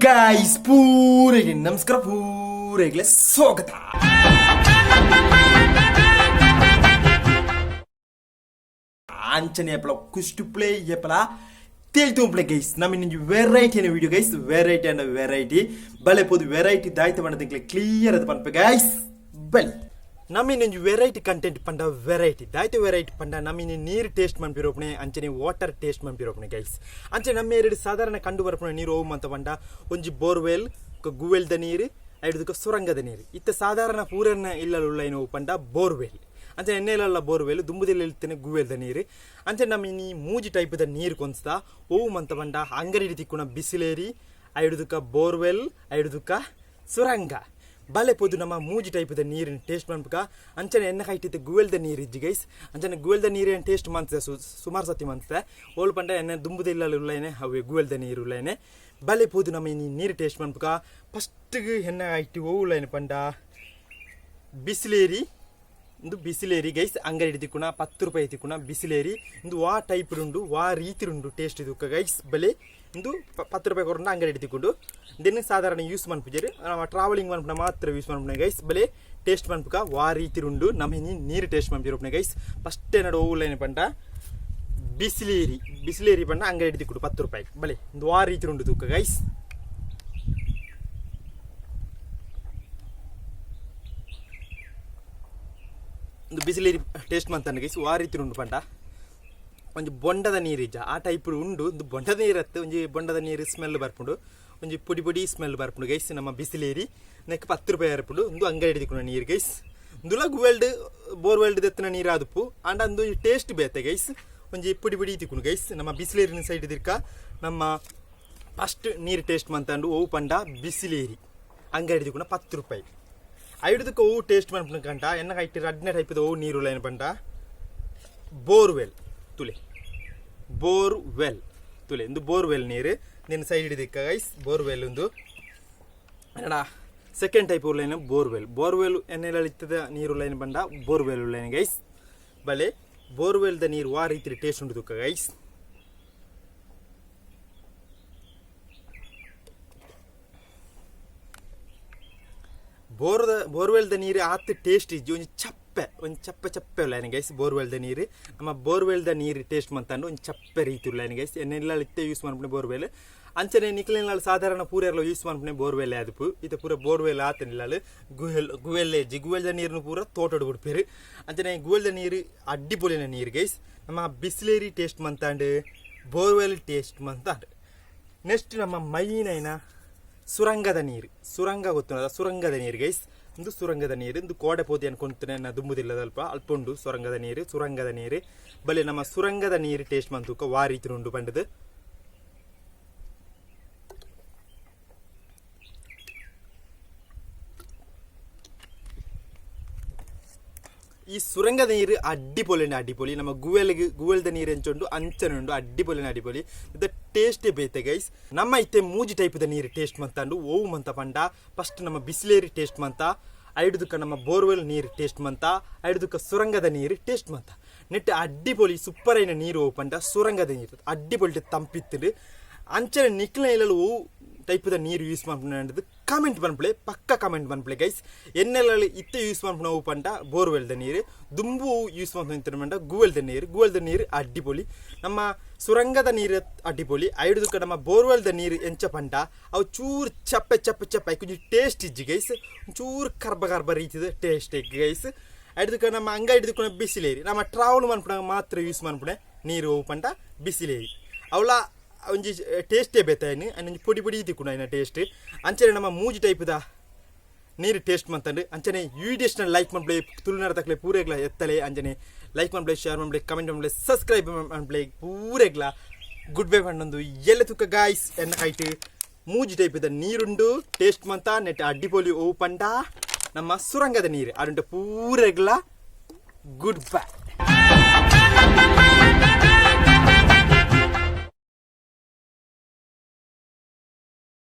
Guys, ಪೂರೆಗೆ ನಮಸ್ಕಾರ, ಪೂರೆಗ್ಲೆ ಸ್ವಾಗತ. ಅಂಚನೆ ಎಪ್ಪಲ ಕುಷ್ಟು ಪ್ಲೇ ಎಪ್ಪಲ ತೇಲ್ತು ಪ್ಲೇ ಗೈಸ್. ನಮ್ಮ ಇನ್ನೊಂದು ವೆರೈಟಿ ಅನ್ನೋ video guys. Variety ಅನ್ನೋ ವೆರೈಟಿ ಬಲೆ ಪೋದು ವೆರೈಟಿ ದಾಯ್ತ ಮಾಡೋದಕ್ಕೆ ಕ್ಲಿಯರ್ ಅದು ಪನ್ಪೆ ಗೈಸ್. ಬಲೆ ನಮ್ಮ ಇನ್ನೊಂದು ವೆರೈಟಿ ಕಂಟೆಂಟ್ ಪಂಡ ವೆರೈಟಿ ದಾಯ್ತು. ವೆರೈಟಿ ಪಂಡ ನಮ್ಮ ಇನ್ನು ನೀರು ಟೇಸ್ಟ್ ಮನ್ಪಿರೋಪಣೆ, ಅಂಚನೆ ವಾಟರ್ ಟೇಸ್ಟ್ ಮನ್ಪಿರೋಪಣೆ ಗೈಸ್. ಅಂಚನೆ ನಮ್ಮ ಎರಡು ಸಾಧಾರಣ ಕಂಡು ಬರ್ಪಣೆ ನೀರು ಓಮ್ ಅಂತ ಪಂಡ ಒಂಜಿ ಬೋರ್ವೆಲ್, ಗುವೆಲ್ದ ನೀರು, ಐದುಕ ಸುರಂಗದ ನೀರು. ಇತ್ತ ಸಾಧಾರಣ ಪೂರನ್ನ ಇಲ್ಲಲುಳ್ಳ ಪಂಡ ಬೋರ್ವೆಲ್. ಅಂಚನೆ ಎಣ್ಣೆಲೆಲ್ಲ ಬೋರ್ವೆಲ್, ದುಂಬುದೆಲ್ಲ ಇರ್ತೇನೆ ಗುವೆಲ್ದ ನೀರು. ಅಂಚನೆ ನಮ್ಮ ಇನಿ ಮೂಜಿ ಟೈಪ್ದ ನೀರು ಕೊಂಚ್ತಾ. ಓವು ಮಂತ ಪಂಡ ಅಂಗಡಿ ತಿಕ್ಕುನ ಬಿಸಿಲೇರಿ, ಐಡುದಕ್ಕ ಬೋರ್ವೆಲ್, ಐಡುದಕ್ಕ ಸುರಂಗ. ಬಲೆ ಪೋದು ನಮ್ಮ ಮೂಜಿ ಟೈಪ್ದ ನೀರಿನ ಟೇಸ್ಟ್ ಮನ್ಪುಕ. ಅಂಚನೆ ಎಣ್ಣೆ ಕೈಟಿತ್ತು ಗುವೆಲ್ದ ನೀರು ಇಜ್ಜಿ ಗೈಸ್. ಅಂಚನೆ ಗುವೆಲ್ದ ನೀರಿನ ಟೇಸ್ಟ್ ಮಂತದೆ, ಸುಮಾರು ಸತಿ ಮಂತದೆ. ಓಲ್ ಪಂಡ ಎಣ್ಣೆ ದುಂಬುದಿಲ್ಲ ಉಳ್ಳೇನೆ ಅವೆ ಗುವೆಲ್ದ ನೀರು ಉಳ್ಳೇನೆ. ಬಲೆ ಪೋದು ನಮ್ಮ ಈ ನೀರು ಟೇಸ್ಟ್ ಮನ್ಪುಕ. ಫಸ್ಟ್ಗೆ ಎಣ್ಣೆ ಐಟಿ ಓ ಉಳ್ಳೇನೆ ಪಂಡ ಬಿಸಿಲೇರಿ. ಇಂದು ಬಿಸಿಲೇರಿ ಗೈಸ್, ಅಂಗಡಿ ತಿಕ್ಕುಣ 10 ರೂಪಾಯಿ ತಿಕ್ಕುಣ ಬಿಸಿಲೇರಿ. ಇಂದು ವಾ ಟೈಪ್ ಉಂಡು, ವಾ ರೀತಿ ಉಂಡು ಟೇಸ್ಟ್ ಇದಕ್ಕ ಗೈಸ್. ಬಲೆ ಇಂದು 10 ರೂಪಾಯಿ ಕೊರಂಡ ಅಂಗಡಿ ತಿಕ್ಕೊಂಡು ದೆನ್ ಸಾಧಾರಣ ಯೂಸ್ ಮನ್ಪುಜೆರ್. ನಮ್ಮ ಟ್ರಾವೆಲಿಂಗ್ ಮನ್ಪುನ ಮಾತ್ರ ಯೂಸ್ ಮನ್ಪುನ ಗೈಸ್. ಬಲೆ ಟೇಸ್ಟ್ ಮನ್ಪುಕ ವಾ ರೀತಿ ಉಂಡು. ನಮ್ಮ ನೀರು ಟೇಸ್ಟ್ ಮನ್ಪಿರೋಪುನ ಗೈಸ್. ಫಸ್ಟ್ ಏನಾಡು ಓವುಲೇನೆ ಪಂಡ ಬಿಸಿಲೇರಿ. ಬಿಸಿಲೇರಿ ಪಂಡ ಅಂಗಡಿ ತಿಕ್ಕುಡು 10 ರೂಪಾಯಿ. ಬಲೆ ಇಂದು ವಾ ರೀತಿ ಉಂಡು ತೂಕ ಗೈಸ್. ಒಂದು ಬಿಸಿಲೇರಿ ಟೇಸ್ಟ್ ಮಂತಾನೆ ಗೈಸ್. ವಾ ರೀತಿ ಉಂಡು ಪಂಡ ಒಂಜಿ ಬೊಂಡದ ನೀರು ಇಜ್ಜ, ಆ ಟೈಪ್ ಉಂಡು. ಒಂದು ಬೊಂಡದ ನೀರು ಅತ್ತು, ಒಂಜಿ ಬೊಂಡದ ನೀರು ಸ್ಮೆಲ್ ಬರ್ಪುಂಡು, ಒಂಜಿ ಪೊಡಿ ಪೊಡಿ ಸ್ಮೆಲ್ ಬರ್ಪುಂಡು ಗೈಸ್. ನಮ್ಮ ಬಿಸಿಲೇರಿ ನೆಕ್ 10 ರೂಪಾಯಿ ಬರ್ಪುಂಡು. ಒಂದು ಅಂಗಡಿ ತಿಕ್ಕುನ ನೀರು ಗೈಸ್. ಇಂದುಲ ಗುವೆಲ್ಡ್ ಬೋರ್ವೆಲ್ಡ್ ದೆತ್ತಿನ ನೀರು ಆದುಪ್ಪು ಆಂಡ ಅಂದು ಟೇಸ್ಟ್ ಬೇತೆ ಗೈಸ್. ಒಂಜಿ ಪೊಡಿ ಪೊಡಿ ತಿಕ್ಕುಂಡು ಗೈಸ್. ನಮ್ಮ ಬಿಸಿಲೇರಿನ ಸೈಡ್ ದಿಕ್ಕ ನಮ್ಮ ಫಸ್ಟ್ ನೀರು ಟೇಸ್ಟ್ ಮಂತಂಡು. ಓವು ಪಂಡ ಬಿಸಿಲೇರಿ, ಅಂಗಡಿ ತಿಕ್ಕುನ 10 ರೂಪಾಯಿ. ಐಡುದಕ್ಕೆ ಓವು ಟೇಸ್ಟ್ ಮನ್ಪುನ ಕಂಟ ಎನ್ನ ಕೈಟ್ ರಡ್ನೆ ಟೈಪದ ಓವು ನೀರು ಲೈನ್ ಪಂಡ ಬೋರ್ವೆಲ್ ತುಲೆ. ಬೋರ್ವೆಲ್ ತುಲೆ, ಇಂದು ಬೋರ್ವೆಲ್ ನೀರು ನಿನ್ನ ಸೈಡ್ ಹಿಡಿದಿಕ್ಕ ಗೈಸ್. ಬೋರ್ವೆಲ್ ಒಂದು ಅನ್ನಡ second type line borewell. Borewell ಎಣ್ಣೆಲ್ಲ ಇತ್ತದ ನೀರು ಲೈನ್ ಬಂಡ borewell line guys. ಬಲೆ ಬೋರ್ವೆಲ್ದ ನೀರು ವಾ ರೀತಿ ಟೇಸ್ಟ್ ಉಂಟು ತುಕ್ಕ ಗೈಸ್. ಬೋರ್ದ ಬೋರ್ವೆಲ್ದ ನೀರು ಆತ್ ಟೇಸ್ಟ್ ಇಜ್ಜಿ, ಒಂಜಿ ಚಪ್ಪೆ, ಒಂಜಿ ಚಪ್ಪೆ ಚಪ್ಪೆ ಉಲ್ಲ ಗೈಸ್ ಬೋರ್ವೆಲ್ದ ನೀರು. ನಮ್ಮ ಬೋರ್ವೆಲ್ದ ನೀರು ಟೇಸ್ಟ್ ಮಂತಂಡು ಒಂಜಿ ಚಪ್ಪೆ ರೀತಿ ಉಲ್ಲ ಗೈಸ್. ಎನ್ನೆಲ್ಲ ಇತ್ತೆ ಯೂಸ್ ಮನ್ಪುನೆ ಬೋರ್ವೆಲ್. ಅಂಚನೆ ನಿಕ್ಲೆನ ಸಾಧಾರಣ ಪೂರೆಲ್ಲ ಯೂಸ್ ಮನ್ಪುನೆ ಬೋರ್ವೆಲ್ ಆದುಪ್ಪು. ಇತ್ತೆ ಪೂರ ಬೋರ್ವೆಲ್ ಆತನಿಲ್ಲ, ಗುವೆಲ್ ಗುವೆಲ್ ಇಜ್ಜಿ. ಗುವೆಲ್ದ ನೀರುನು ಪೂರ ತೋಟಡ್ ಬಿಡ್ಪೇರು. ಅಂಚನೆ ಗುವೆಲ್ದ ನೀರು ಅಡ್ಡಿಪೊಲಿನ ನೀರು ಗೈಸ್. ನಮ್ಮ ಬಿಸ್ಲೇರಿ ಟೇಸ್ಟ್ ಮಂತಾಂಡು, ಬೋರ್ವೆಲ್ ಟೇಸ್ಟ್ ಮಂತಾಂಡು. ನೆಕ್ಸ್ಟ್ ನಮ್ಮ ಮೈನೈನ ಸುರಂಗದ ನೀರು. ಸುರಂಗ ಗೊತ್ತುಂಟದ? ಸುರಂಗದ ನೀರು ಗೈಸ್. ಒಂದು ಸುರಂಗದ ನೀರು. ಇಂದು ಕೋಡೆ ಪೋತಿ ಅನ್ಕೊಂತಾನೆ ದುಂಬುದಿಲ್ಲ, ಅಲ್ಪ ಅಲ್ಪ ಉಂಡು ಸುರಂಗದ ನೀರು. ಸುರಂಗದ ನೀರು ಬಲೆ ನಮ್ಮ ಸುರಂಗದ ನೀರು ಟೇಸ್ಟ್ ಮಂತುಕ ವಾ ರೀತಿ ಉಂಡು ಪಂಡದು. ಈ ಸುರಂಗದ ನೀರು ಅಡ್ಡಿಪೊಲಿನ ಅಡ್ಡಿಪೊಲಿ. ನಮ್ಮ ಗುವೆಲ್ಗೆ ಗುವೆಲ್ದ ನೀರು ಎಂಚುಂಡು ಅಂಚನೆ ಉಂಡು. ಅಡ್ಡಿಪೊಲಿನ ಅಡ್ಡಿಪೊಲಿ, ಇದು ಟೇಸ್ಟೇ ಬೇತೆ ಗೈಸ್. ನಮ್ಮ ಇತ್ತೆ ಮೂಜಿ ಟೈಪ್ದ ನೀರು ಟೇಸ್ಟ್ ಮಂತಂಡು. ಓವು ಮಂತ ಪಂಡ ಫಸ್ಟ್ ನಮ್ಮ ಬಿಸಿಲೇರಿ ಟೇಸ್ಟ್ ಮಂತ, ಐಡುದಕ್ಕ ನಮ್ಮ ಬೋರ್ವೆಲ್ ನೀರು ಟೇಸ್ಟ್ ಮಂತ, ಐಡುದಕ್ಕ ಸುರಂಗದ ನೀರು ಟೇಸ್ಟ್ ಮಂತ. ನೆಟ್ ಅಡ್ಡಿಪೊಲಿ ಸೂಪರ್ ಐನ ನೀರು ಓವು ಪಂಡ ಸುರಂಗದ ನೀರು. ಅಡ್ಡಿಪೊಲಿ ತಂಪಿತ್ತು. ಅಂಚನೆ ನಿಕ್ಲ ಇಲ್ಲಲು ಓವು ಟೈಪ್ದ ನೀರು ಯೂಸ್ ಮನ್ಪುನ ಕಮೆಂಟ್ ಪನ್ಪುಲೆ, ಪಕ್ಕ ಕಮೆಂಟ್ ಪನ್ಪುಲೆ ಗೈಸ್. ಎನ್ನೆಲ್ಲ ಇತ್ತೆ ಯೂಸ್ ಮನ್ಪುನ ಅವು ಪಂಡ ಬೋರ್ವೆಲ್ದ ನೀರು, ದುಂಬು ಯೂಸ್ ಮನ್ಪುನ ಪಂಡ ಗುವೆಲ್ದ ನೀರು. ಗುವೆಲ್ದ ನೀರು ಅಡ್ಡಿಪೊಲಿ, ನಮ್ಮ ಸುರಂಗದ ನೀರು ಅಡ್ಡಿಪೊಲಿ. ಐಡುದಕ್ಕ ನಮ್ಮ ಬೋರ್ವೆಲ್ದ ನೀರು ಎಂಚ ಪಂಡ ಅವು ಚೂರು ಚಪ್ಪೆ ಚಪ್ಪೆ ಚಪ್ಪೆ, ಕೊಂಚ ಟೇಸ್ಟ್ ಇಜ್ಜಿ ಗೈಸ್. ಚೂರು ಕರ್ಬ ಕರ್ಬ ರೀತಿದ ಟೇಸ್ಟ್ ಗೈಸ್. ಐಡುದಕ್ಕ ನಮ್ಮ ಅಂಗ ಹಿಡಿದುಕೊಂಡ ಬಿಸಿಲೇರಿ. ನಮ್ಮ ಟ್ರಾವೆಲ್ ಮನ್ಪುನ ಮಾತ್ರ ಯೂಸ್ ಮನ್ಪುನೆ ನೀರು ಪಂಡ ಬಿಸಿಲೇರಿ. ಅವಳ ಒಂಜಿ ಟೇಸ್ಟೇ ಬೇತಾಯಿನಿ, ಒಂಜಿ ಪೊಡಿ ಪೊಡಿ ತಿಕ್ಕುಂಡು ಐನ ಟೇಸ್ಟ್. ಅಂಚನೆ ನಮ್ಮ ಮೂಜಿ ಟೈಪ್ದ ನೀರು ಟೇಸ್ಟ್ ಮಂತಂಡು. ಅಂಚನೆ ವೀಡಿಯೋಸ್ನ ಲೈಕ್ ಮನ್ಪ್ಲೆ, ತುಳುನಾಡ ತಕ್ಲೆ ಪೂರೆಗ್ಲ ಎತ್ತಲೆ. ಅಂಚನೆ ಲೈಕ್ ಮನ್ಪ್ಲೆ, ಶೇರ್ ಮನ್ಪ್ಲೆ, ಕಮೆಂಟ್ ಮನ್ಪ್ಲೆ, ಸಬ್ಸ್ಕ್ರೈಬ್ ಮನ್ಪ್ಲೆ. ಪೂರೆಗ್ಲ ಗುಡ್ ಬೈ ಪಂಡೊಂದು ಎಲ್ಲ ತುಕ್ಕ ಗಾಯ್ಸ್. ಎನ್ನ ಕೈಟ್ ಮೂಜಿ ಟೈಪ್ದ ನೀರುಂಡು ಟೇಸ್ಟ್ ಮಂತ. ನೆಟ್ ಅಡ್ಡಿಪೊಲಿ ಓವು ಪಂಡ ನಮ್ಮ ಸುರಂಗದ ನೀರು ಅಡುಂಟ. ಪೂರೆಗ್ಲ ಗುಡ್ ಬೈ.